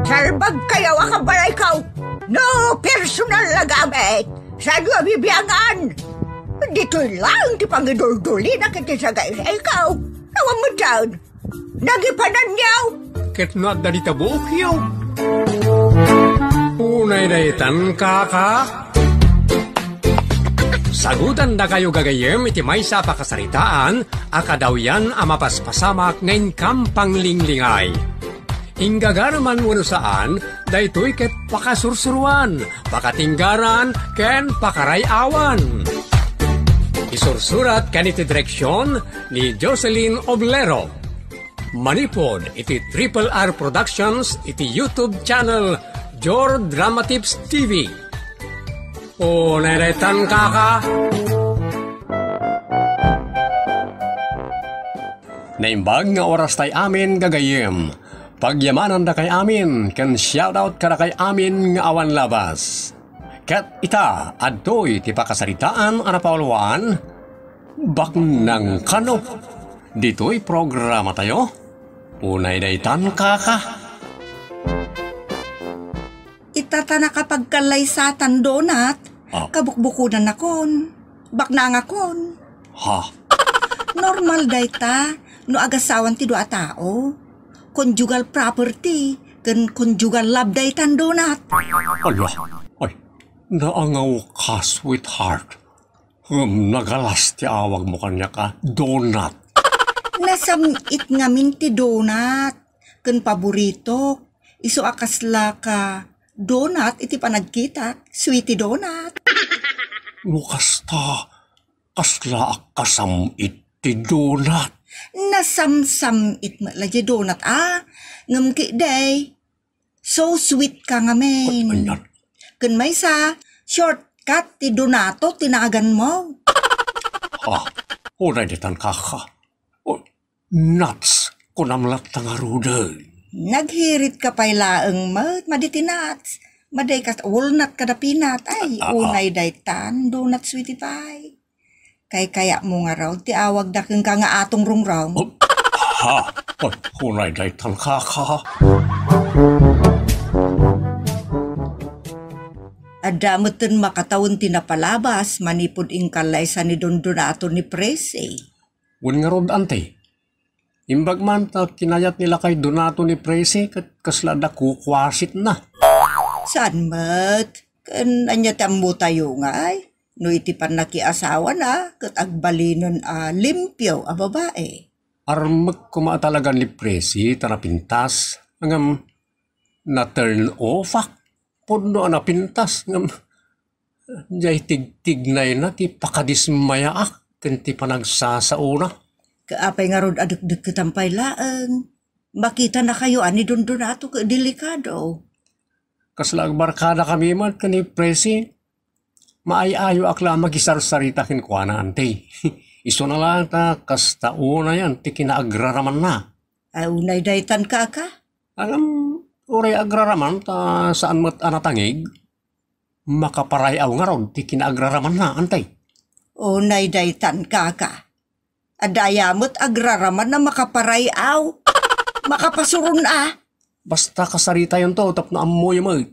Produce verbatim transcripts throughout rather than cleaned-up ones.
Salbagkayo a kabalayko. No personal a gamit, saanyo a bibiangan. Ditoy laeng ti pangiduldulina iti sagaysayko. Awan metten. Nagipananyo. Ket no adda dita buokyo. Unay daytan, kaka. Sagutandakayo gagayyem iti maysa a pakasaritaan a kadawyan a mapaspasamak nga inkam panglinglingay. Inggagara man wenno saan, daytoy ket pakasursuroan, pakatinggaran, ken pakaray-awan. Isursurat ken iti direksion ni Jocelyn Oblero. Manipud iti Triple R Productions iti YouTube channel Jor Drama Tips T V. O, neretan, kaka. Naimbag nga oras tay amin, gagayyem. Pagyamanandakay amin, ken shoutout kadakay amin nga awan labas. Ket ita, adtoy ti pakasaritaan a napauluan, Baknang Kano. Ditoy programatayo, unay daytan, kaka. Ita ta nakapagkallaysatan, Donat. Ah. Kabukbukodannakon. Baknangakon. Ha? Normal dayta no agasawan ti dua a tao. Conjugal property ken conjugal love daytan, Donat. Ala, ay, naangawka, sweetheart. Ngem nagalas ti awagmo kaniak a Donat. Nasam-it ngamin ti Donat. Ken paboritok. Isu a kasla ka Donat iti panagkitak, Sweetie Donat. No kasta, kasla a kasam-it ti Donat. Nasamsam-it met la diay Donat a. Ngem ketdi, so sweet ka ngamin. Ay, anian? Ken maysa, shortcut ti Donato ti naganmo. Ha? Unay daytan, kaka. O, nuts, kunam latta ngaruden. Naghirit ka pay laeng met, madi ti nuts. Madi kas walnut kada peanut. Ay, ah, ah, unay daytan, Donat, Sweetie Pie. Kaykayatmo ngarud ti awagda kenka nga Atong Rongrong? Oh, ha? Ay, unay daytan, kaka. Adda metten makatawen ti napalabas manipud inkallaysa ni Don Donato ni Presi. Wen ngarud, anti? Imbag man ta kinayat ni lakay Donato ni Presi ket kasla adda kukuasitna. Saan met? Ken ania ti ammotayo ngay? No iti pannakiasawana ket agbalinen a limpio a babae. Armek koma a talaga ni Presi ta napintas, ngem na-turn off-ak. Pudno a napintas, ngem diay tigtignayna ti pakadismayaak ken ti panagsasaona. Apay ngarud a dekdekketam pay laeng? Makitanakayo a ni Don Donato ket delikado. Kasla agbarkadakami met ken ni Presi, maay-ayoak la a makisarsarita kenkuana, anti. Isuna laeng ta kasta unayen ti kinaagraramanna. Ay, unay daytan, kaka? Ngem, uray agraraman ta saan met a natangig, makaparay-aw ngarud ti kinaagraramanna, anti. Unay daytan, kaka. Adda aya met agraraman a makaparay-aw. Makapasuron a. Basta kasaritayonto tapno ammoyo met.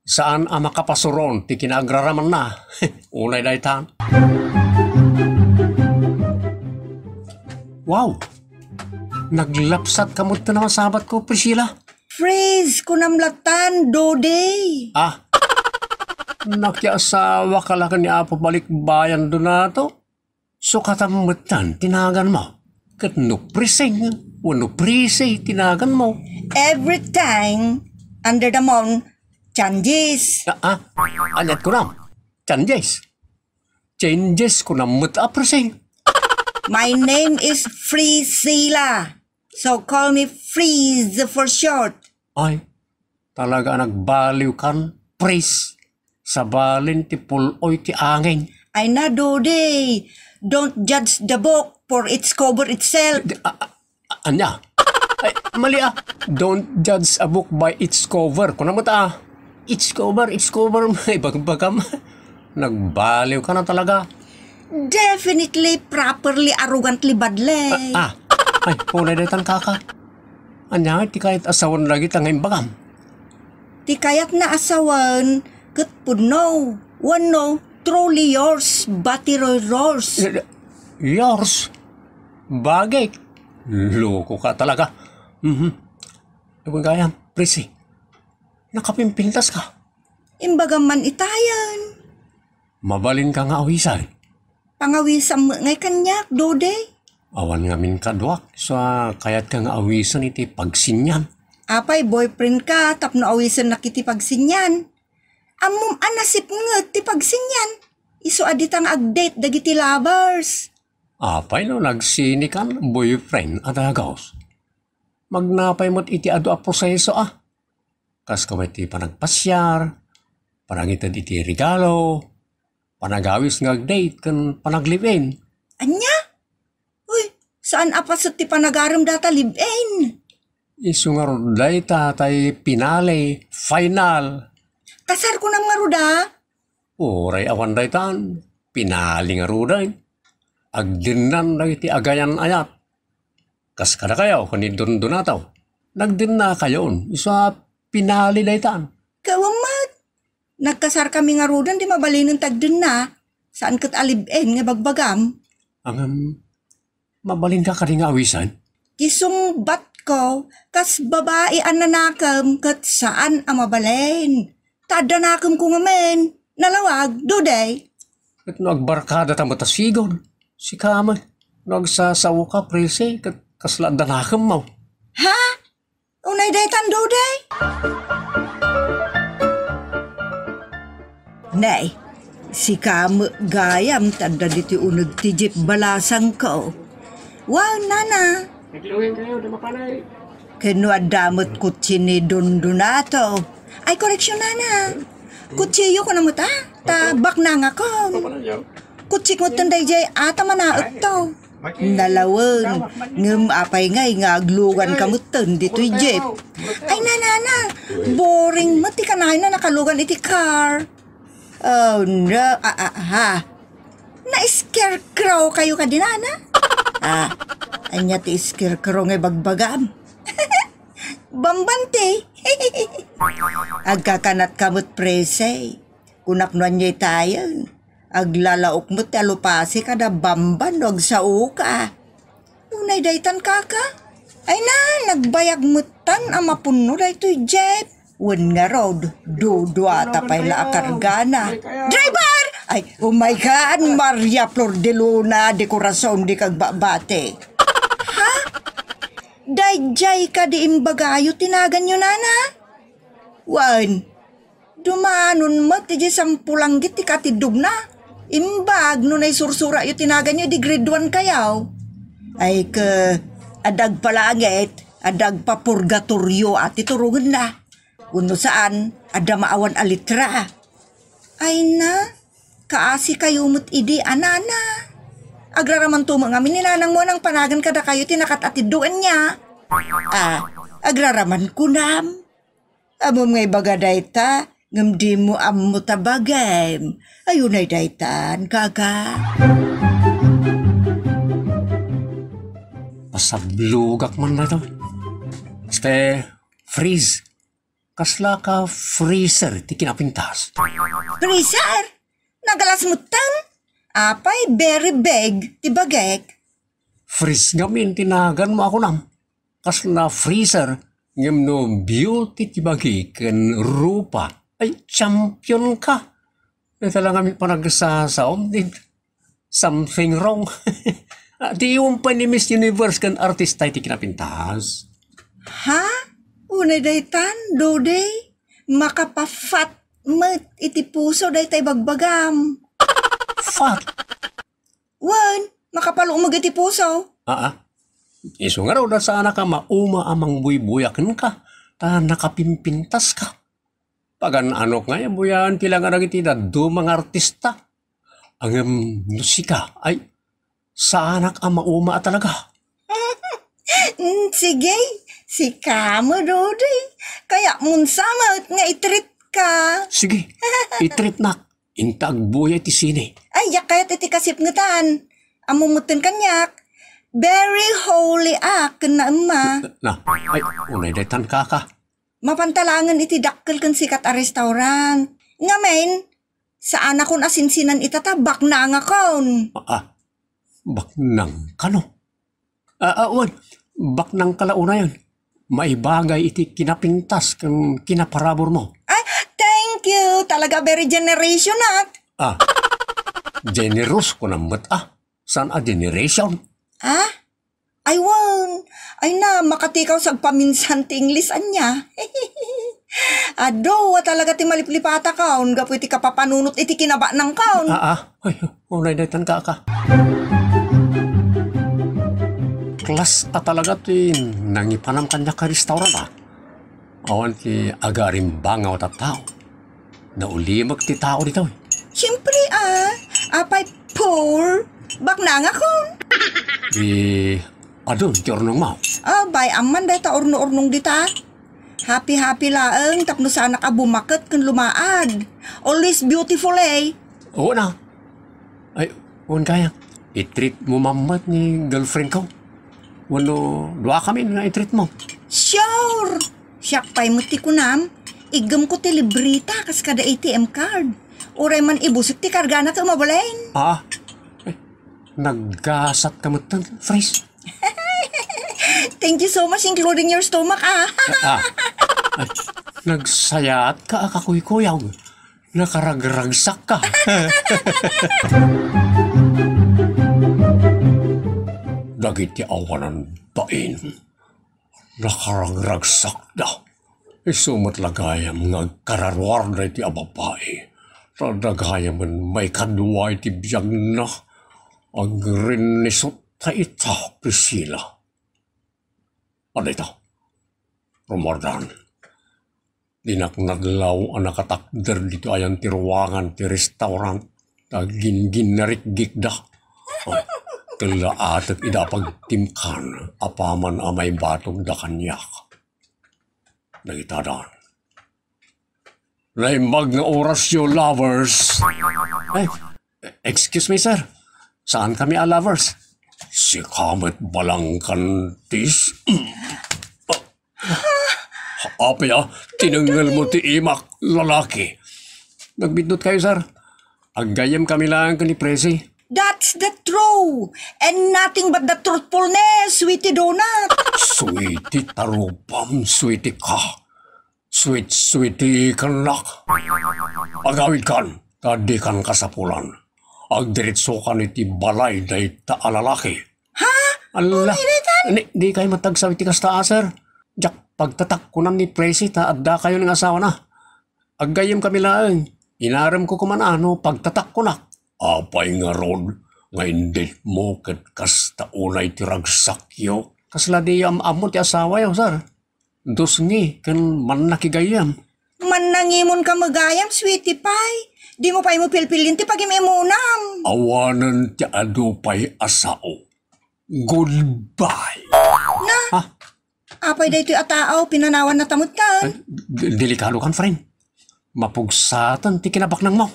Saan a makapasuron ti kinaagraramanna. Unay daytan. Wow! Naglapsat ka met ti namasabatko, Priscilla. Freeze, kunam latan, Dodi. Ah, nakiasawa ka la ken ni Apo Balikbayan Donato? Sukatan metten ti naganmo. Ket no Prising wenno Prisi ti naganmo. Every time under the moon, changes. Ah, ah, aniat kunam? Changes. Changes kunam met a Prising. My name is Frisila. So call me Freeze for short. Ay, talaga a nagbaliw kan, Pris. Sabalen ti pul-oy ti angin. Ay na, Dodi. Don't judge the book for its cover itself. Di-, a-, a-, a-, anya? Ay, mali ah. Don't judge a book by its cover. Kuna mo ta, ah. Its cover, its cover. May bagbagam. Nagbaliw ka na talaga. Definitely, properly, arrogantly, badly. Ah, ah. Ay, pulay daytan, kaka. Anya nga ti kayat asawan lagi ta nga imbagam? Ti kayatna a sawen ket pudno, wenno truly yours, Bati Roy Roars. Yours? Bagik? Loko ka talaga. Mhm. Ibagayam, Prissy. Nakapimpintas ka. Imbagam man itayen. Mabalin ka nga awisen? Pangawisam met ngay kaniak, Dode. Awan ngamin kaduak, sa kayat ka nga awisen iti pagsinian. Apay, boyfriend ka, tapno awisennak iti pagsinian. Ammom a nasipnget ti pagsinian. Isu a dita nga ag-date dagiti lovers. Apay no nagsinikan, boyfriend a dagos. Magnapay met iti adu a proseso a. Kas koma iti panagpasiar, panangited iti regalo, panagawis nga ag-date ken panaglive-in. Ania? Uy, saan a paset ti panagarem data live-in? Isu ngarud dayta tay pinale, final. Kasar kunam ngarud a? Uray awan daytan, pinale ngaruden. Agdennan dagiti agayan-ayat. Kas kadakayo ken ni Don Donato, nagdennakayon, isu a pinale daytan. Kawan met. Nagkasarkami ngaruden, di mabalinen ti agdenna. Saan ket a live-in nga bagbagam. Ngem, mabalinka kadi nga awisen? Ti sungbatko, kas babai a nanakem ket saan a mabalin. Ta adda nakemko ngamin. Nalawag, Dode. Ket no agbarkadata met a sigud, sika met. No agsasaoka, Prissy, ket kasla adda nakemmo. Ha? Unay daytan, Dode? Nay, sika met gayam ta adda ditoy uneg ti jeep balasangko. Wow, nana. Nagluwing kayo, dumakanay. Ken no adda met kotse ni Don Donato. Ay, koreksyon, nana. Kotsiyo ko na met, a? Ta baknangakon. Kotsik met dayjay a ta manaekto. Nalawen, ngem apay ngay nga aglugan ka metten ditoy jeep? Ay, nanana, boring met ti kanayon a nakalugan iti car. Oh, no. Ah, ah, ha. Na-scarecrow kayo kadi, nana? Ah, ania ti scarecrow nga ibagbagam? Bamban ti. Agkakanat ka met, Prissy. Kunak no ania itayen. Aglalaok met ti alupasi kada bamban no agsaoka. Unay daytan, kaka? Ay na, nagbayag mettan a mapunno daytoy jeep. Wen ngarud, duduata pay la a kargana. Driver! Ay, oh my God, Maria Flor de Luna, de Corazon, de Kagbabate. Ha? Dayjay kadi imbagayo ti naganyo, nana? Wen, dumanon met idiay Sampulanggit ti katiddogna. Imbag no naisursurayo ti naganyo idi grade one kayo. Ay, ke, adda agpalangit, adda agpapurgatorio a ti turongenna. Wenno saan, adda maawan a letra. Ay na, kaasi kayo met idi a nana. Agraraman to met ngamin ni nanangmo a nangpanagan kadakayo ti nakat-atiddoanna. Ah, agraraman kunam. Ammom nga ibaga dayta, ngem dimo ammo ta bagim. Ay, unay daytan, kaka. Pasablugak man na ito. Ste, freeze. Kasla ka freezer ti kinapintas? Freezer? Nagalas metten? Apay, very big ti bagik. Freeze ngamin ti naganmo a kunam. Kasla freezer, ngem no beauty ti bagi ken rupa, ay, champion ka. Ita la ngamin panagsasaom, di something wrong. Ah, ti iwan pay ni Miss Universe ken artista iti kinapintas. Ha? Unay daytan, Dode? Makapafat met iti puso dayta ibagbagam. Fat? Wen, makapalumog iti puso. Aa. Isu ngarud a saanak a mauma a mangbuybuya kenka, ta nakapimpintas ka. Pagan-anok nga ibuyaen ti langa dagiti dadduma nga artista. Ngem no sika, ay, saanak a mauma a talaga. Mm, sige, sika mo, Dodi. Kaya mo sa met nga itreat ka. Sige, itreatnak. Inta agbuya iti sine. Ay, diak kayat iti kasipngetan. Ammo metten kaniak. Very holy ak, ken naemma. Na, ay, unay daytan kaka. Mapanta laengen iti dakkel ken sikat a restaurant. Ngamin, saanakon a sinsinan ita ta baknangakon. Ah, ah. Baknangka, no? Ah, ah, wen, baknangka la unayen. Maibagay iti kinapintas ken kinaparaburmo. Ay, thank you. Talaga very generation, ah. Ah, generous ko na met, ah. Saan a generation? Ah? Ay, wen. Ay na, makatikaw sagpaminsan ti English, ania. Adu, a talaga ti maliplipata kaon, gapu iti kapapanunot iti kinabaknang kaon. Ah, ah. Ay, unay daytan, kaka. Class a talaga ti nangipanam kaniak a restaurant, ah. Awan ti agarimbangaw a tattao. Naulimek ti tao ditoy. Siempre, ah. Apay, poor. Baknangakon. Di, adun ti urnongmo. Ah, bay, amman dayta urno-urnong dita. Happy-happy laeng tapno saanak a bumaket ken lumaad. Always beautiful, eh. Oo na. Ay, wen kaya. I-treat mo mammet ni girlfriend ko. Wenno, dua kami nga i-treat mo. Sure! Siak pay met ti kunam, iggem ko ti libreta kas kada A T M card. Uray man ibusik ti kargana ket mabalin. Ah, ay, naggasat ka met, Fris. Thank you so much, including your stomach, ah. Ah, ay, nagsayaat ka, a kakuykuyog. Nakaragragsak ka. Dagiti awanan bain, nakaragragsakda. Isu met la gayam nga agkararuarda iti a babai. Ta adda gayamen maikadua iti biagna. Agrinnisut ta ita, Priscilla. Adda ita. Rumardan. Dinak nadlaw a nakatakder ditoy ayan ti ruangan ti restaurant ta ginginnarikgikda. Ah, ket la atek ida a pagtimkan apaman a maibatogda kaniak. Dagitadan. Naimbag nga orasyo, lovers. Ay, excuse me, sir. Saan kami a lovers? Sika met balangkantis. Apay a, tinengngel mo ti imak, lalaki. Nagbiddut kayo, sir. Aggayyem kami laeng ken ni Presi. That's the true and nothing but the truthfulness, Sweetie Donut. Sweetie, tarupam, sweetie ka. Sweet, sweetie, kanak. Agawidkan, ta dikan kasapulan. Agdiretsokan iti balay dayta a lalaki. Ha? Alla. Uray daytan? Ni, di kayo matagsaw iti kasta, a, sir. Diak pagtatakkunan ni Presi ta adda kayo nga asawana. Aggayyem kami laeng. Inarem ko kuman a no pagtatakkunak. Apay ngarud nga indit mo ket kasta unay ti ragsakyo? Kasla di am-ammo ti asawayo, sir. Dusngi ken mannakigayyem. Mannangimon ka met gayam, sweetie pie. Di mo pay mo pilpilin ti pagim-imunam. Awanen ti adu pay a sao. Goodbye. Na? Ha? Apay daytoy a tao, pinanawan na tamutan. Ay, d-, delikado kan, friend. Mapugsaten ti kinabaknang mo.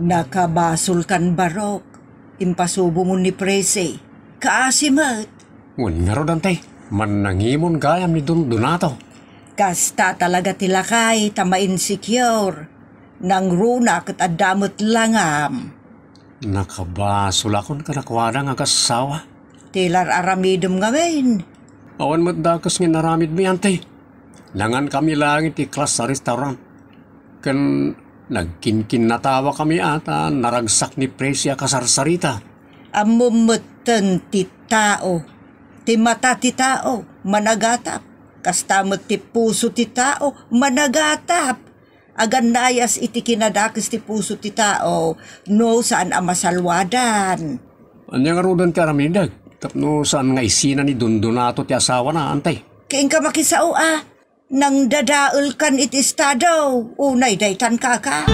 Nakabasol kan, Barok. Impasubo mo ni Presi. Kaasi met. Wen ngarud, Ante, mannangimon gayam ni Don Donato. Kasta talaga ti lakay ta ma-insecure. Nangruna ket adda met langam. Nakabasolakon kadakuada nga agassawa. Ti lar-aramidem ngamin. Awan met dakes nga inaramidmi, Ante. Nangankami laeng iti class a restaurant. Ken nagkinkinnatawa kami a ta naragsak ni Presi a kasarsarita. Ammom metten ti tao. Ti mata ti tao, managatap. Kasta met ti puso ti tao, managatap. Agannayas iti kinadakes ti puso ti tao no saan a masalwadan. Ania ngaruden ti aramidek tapno saan nga isina ni Don Donato ti asawana, Ante? Kainka makisao a, nangdadaelkan iti estado, unay daytan, kaka.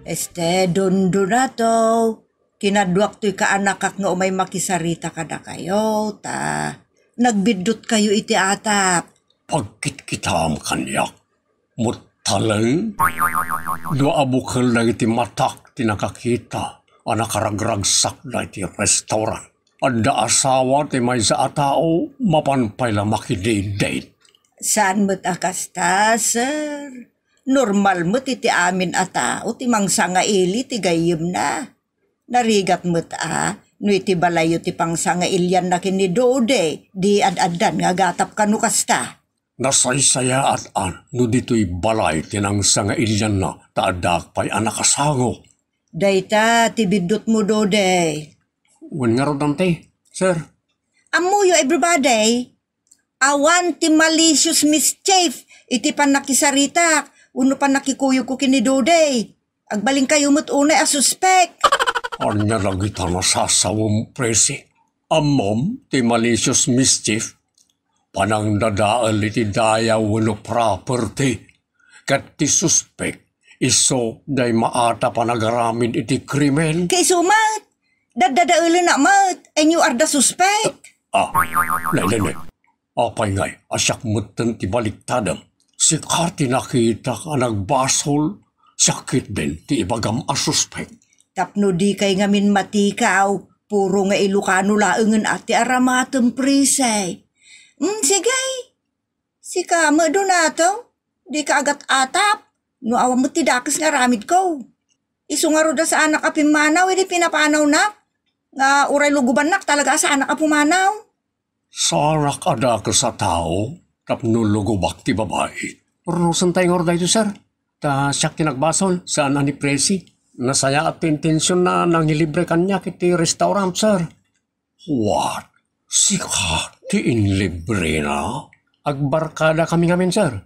Este, Don Donato, kinaduak toy kaanakak nga umay makisarita kadakayo, ta nagbiddutkayo iti atap. Pagkitkitaam kaniak, muttaleng, dua a bukel dagiti matak ti nakakita. a nakaragragsakda iti restaurant. Adda asawa ti maysa a tao, mapan pay la makidate-date. Saan met a kasta, sir. Normal met iti amin a tao ti mangsangaili ti gayyemna. Narigat met a, no iti balayyo ti pangsangailianna ken ni Dode, di ad-addan nga agatap kano kasta. Nasaysayaat a no ditoy balay ti nangsangailianna ta addaak pay a nakasango. Dayta ti biddutmo, Dode. Wen ngarud, Auntie, sir. Ammoyo, everybody. Awan ti malicious mischief iti pannakisaritak wenno pannakikuyogko ken ni Dode. Agbalinkayo met unay a suspek. Ania dagita nasasawem, Presi? Ammom ti malicious mischief? Panangdadael iti dayaw wenno property. Ket ti suspek, isu diay maatap a nagaramid iti krimen. Kaisu met, daddadaelen met, and you are the suspect. Ah, nay, nay, nay. Apay ngay a siak metten ti baliktadem? Sika ti nakitak a nagbasol, siak ketdin ti ibagam a suspek. Tapno dikay ngamin matikaw, puro nga Ilocano laengen a ti aramatem, Presi. Mm, sige. Sika met, Donato, dika agat-atap no awan met ti dakes nga aramidko. Isu ngarud a saanak a pimmanaw idi pinapanawnak, nga uray lugobannak talaga a saanak a pumanaw. Saanak a dakes a tao tapno lugobak ti babai. Purnusentayo ngarud daytoy, sir. Ta siak ti nagbasol, saan a ni Presi. Nasayaat ti intensionna a nangilibre kaniak iti restaurant, sir. What? Sika ti inlibrena? Agbarkadakami ngamin, sir.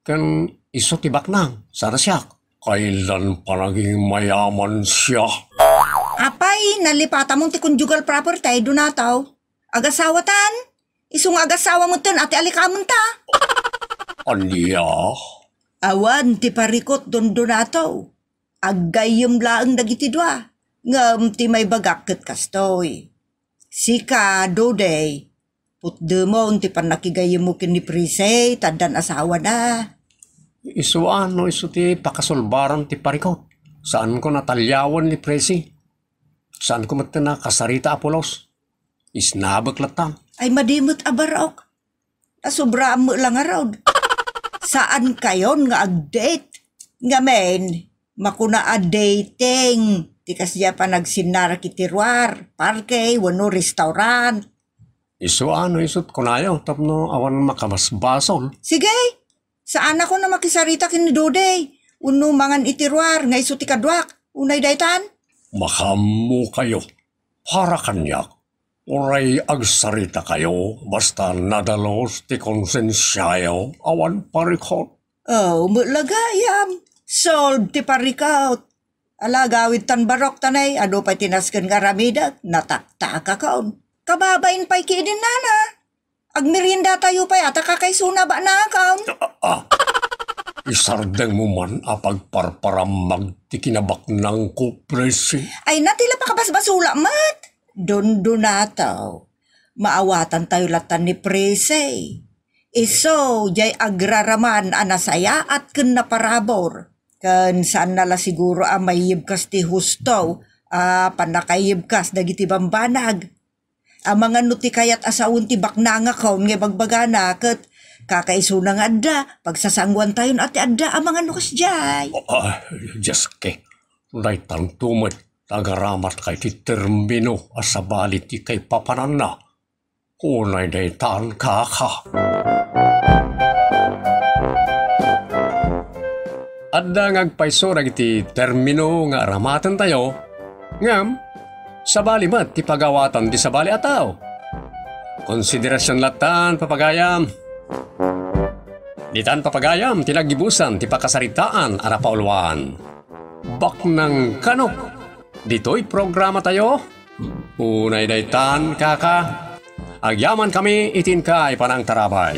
Ken isu ti baknang, saan a siak. Kailan pa naging mayaman sia? Apay, nalipatamon ti conjugal property, Donato. Agasawatan? Isu nga agasawa metten a ti alikamenta. Ania? Awan ti parikut, Don Donato. Aggayyem laeng dagiti dua. Ngem ti maibagak ket kastoy. Sika, Dodey, putdemon ti pannakigayyemmo ken ni Presi, ta addan asawana. Isu a no isu ti pakasulbaran ti parikut. Saanko nataliawen ni Presi. Saanko metten a kasarita a pulos. Isnabek latta. Ay, madi met a barok. Nasobraan met la ngarud. Saankayon nga ag-date? Ngamin, makuna a dating ti kasdiay a panagsinnarak iti ruar, parke, wenno restaurant. Isu a no isut kunayo tapno awan makabasbasol. Sige, saanakon a makisarita ken ni Dodey, wenno mangan iti ruar nga isu ti kaduak, unay daytan? Makaammokayo. Para kaniak, uray agsaritakayo, basta nadalus ti konsensiayo, awan parikut. Oh, met la gayam. Solve ti parikut. Ala, gawid tan barok tanay, adu pay ti nasken nga aramidek, nataktakakon. Kababain pay ki idin nana. Agmeriendatayo pay, a ta kakaisuna baknangakon. Ah, ah. Isardengmo man a pagparparammag ti kinabaknangko, Presi. Ay, na ti la pakabasbasolak met. Don Donato, maawatantayo latta ni Presi. Isu, diay agraraman a nasayaat ken naparabur. Ken saanna la siguro a maiyebkas ti husto a pannakaiyebkas dagiti bambanag. Amangan no ti kayat a sawen ti baknangakon nga ibagbagana ket kakaisuna nga adda, pagsasangoantayon a ti adda amangan no kasdiay. Ah, Dios ke, daytanto met ti agaramatkay ti termino a sabali ti kaipapananna. Unay daytan, kaka. Adda nga agpayso dagiti termino nga aramatentayo, ngem sabali met ti pagawatan ti sabali a tao. Konsiderasion lattan, papagayam. Ditan, papagayam, ti naggibusan ti pakasaritaan a napauluan. Baknang kano. Ditoy programatayo, unay daytan, kaka. Agyamankami iti inkay panangtarabay.